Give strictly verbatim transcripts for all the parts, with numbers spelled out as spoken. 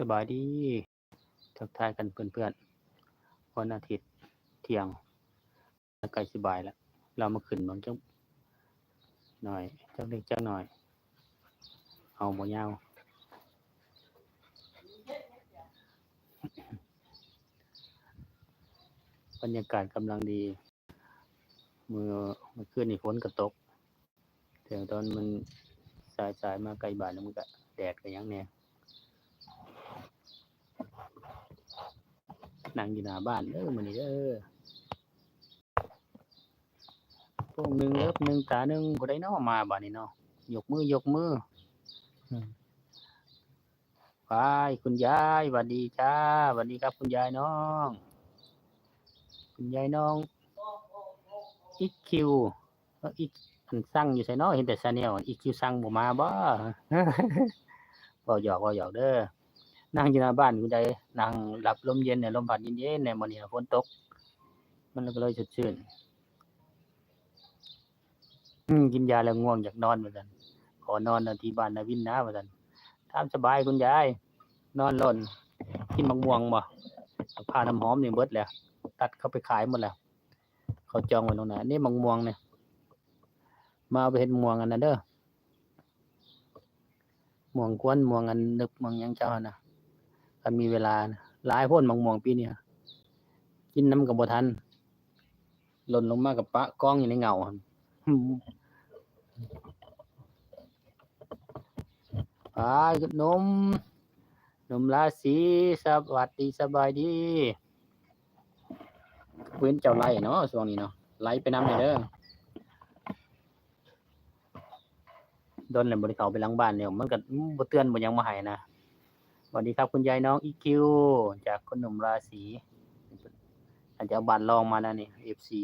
สบายดี ทักทายกันเพื่อนๆ วันอาทิตย์เที่ยง ใกล้สิบ่ายแล้ว เรามาขึ้นเบิ่งจักหน่อย จักเล็กจักน้อย เอาบ่ยาว บรรยากาศกำลังดี มื้อ มื้อคืนนี่ฝนก็ตก แต่ตอนมันสายๆ มาใกล้บ่ายแล้วมันก็แดดก็หยังแน่ นั่งอยู่หน้าบ้านเด้อมื้อนี้เด้อ พวกหนึ่งเลิฟหนึ่งตาหนึ่ง ผู้ใดน้อมาบัดนี้เนาะ ยกมือ ยกมือ อืม ไป คุณยาย หวัดดีจ้า หวัดดีครับ คุณยายน้อง คุณยายน้อง อีคคิว เอ้อ อีค- อันซังอยู่ไสน้อ เห็นแต่ชาแนล อีคคิวซังบ่มาบ่ เว้าหยอก เว้าหยอกเด้อ นั่งอยู่หน้าบ้านคุณยาย นั่งหลับลมเย็นเนี่ย ลมพัดเย็นๆ เนี่ย มื้อนี้ฝนตก มันก็เลยสดชื่น อืม กินยาแล้วง่วงอยากนอนว่าซั่น ขอนอนที่บ้านนาวินนะว่าซั่น ตามสบายคุณยาย นอนโลด กินมะม่วงบ่ มะพร้าวน้ำหอมนี่เบิดแล้ว ตัดเข้าไปขายหมดแล้ว เขาจองไว้ล่วงหน้า นี่มะม่วงเนี่ย มาเอาไปเฮ็ดม่วงอันนั้นเด้อ ม่วงกวน ม่วงอันนึบ ม่วงหยังเจ้าหั่นน่ะ คันมีเวลานะ หลายโพดมะม่วงปีนี้ กินนำก็บ่ทัน หล่นลงมาก็ปะกองอยู่ในเหง้าหั่น อ้าย หนุ่ม หนุ่มราศี สวัสดี สบายดี เว้นเจ้าไลฟ์เนาะ ช่วงนี้เนาะ ไลฟ์ไปนำเด้อ โดนแล้วบ่ได้เข้าไปหลังบ้านแล้ว มันก็ อืม บ่เตือนบ่หยังมาให้นะ สวัสดีครับคุณยายน้อง อีคคิว จากคุณหนุ่มราศี อาจจะเอาบ้านรองมานะนี่ เอฟซี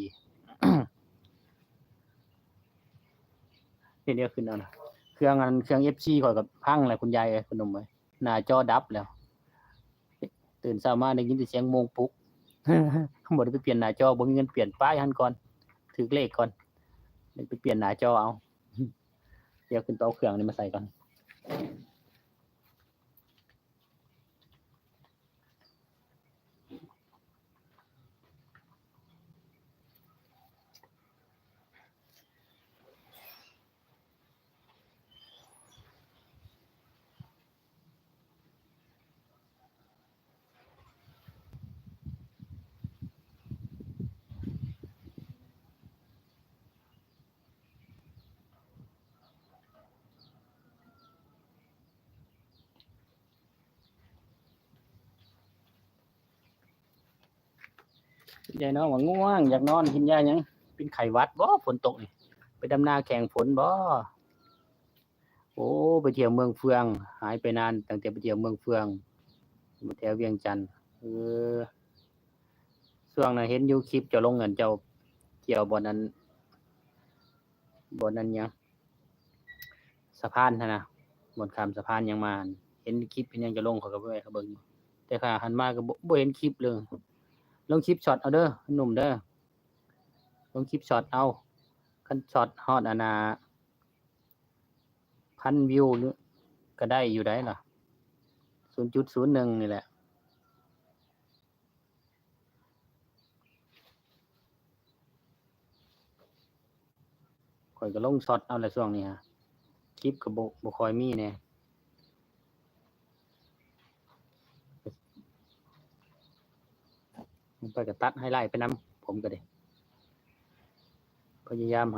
นี่เดี๋ยวขึ้นเอานะ เครื่องอัน เครื่องเอฟซีข้อยก็พังแล้วคุณยายเอ้ย คุณหนุ่มเอ้ย หน้าจอดับแล้ว ตื่นเช้ามาได้ยินแต่เสียงโมงปลุก บ่ได้ไปเปลี่ยนหน้าจอ บ่มีเงินเปลี่ยน ไปหั่นก่อน ถืกเลขก่อน ได้ไปเปลี่ยนหน้าจอเอา เดี๋ยวขึ้นไปเอาเครื่องนี้มาใส่ก่อนยายน้องว่าง่วง อยากนอน กินยาหยัง เป็นไข้หวัดบ่ ฝนตกนี่ ไปดำนาแข่งฝนบ่ โอ้ ไปเที่ยวเมืองเฟือง หายไปนาน ตั้งแต่ไปเที่ยวเมืองเฟือง แถวเวียงจันทน์ เออ ช่วงนั้นเห็นอยู่คลิปเจ้าลงเงิน เจ้าเที่ยวบ่อนนั้น บ่อนนั้นหยัง สะพานหั่นนะ บ่อนข้ามสะพานหยังมาหั่น เห็นคลิปเห็นหยังเจ้าลง ข้อยก็ไป ไปเบิ่งอยู่ แต่ข้อยหันมาก็บ่ บ่เห็นคลิปเลย ลงคลิปช็อตเอาเด้อ หนุ่มเด้อ ลงคลิปช็อตเอา คันช็อตฮอดอันน่ะ พันวิวนี่ก็ได้อยู่ได้ล่ะ ศูนย์จุดศูนย์หนึ่ง นี่แหละ ข้อยก็ลงช็อตเอาแหละช่วงนี้ฮะ คลิปก็บ่ บ่ค่อยมีแน่ ลงไปก็ตัดไฮไลท์ไปนำ ผมก็ได้ พยายามหา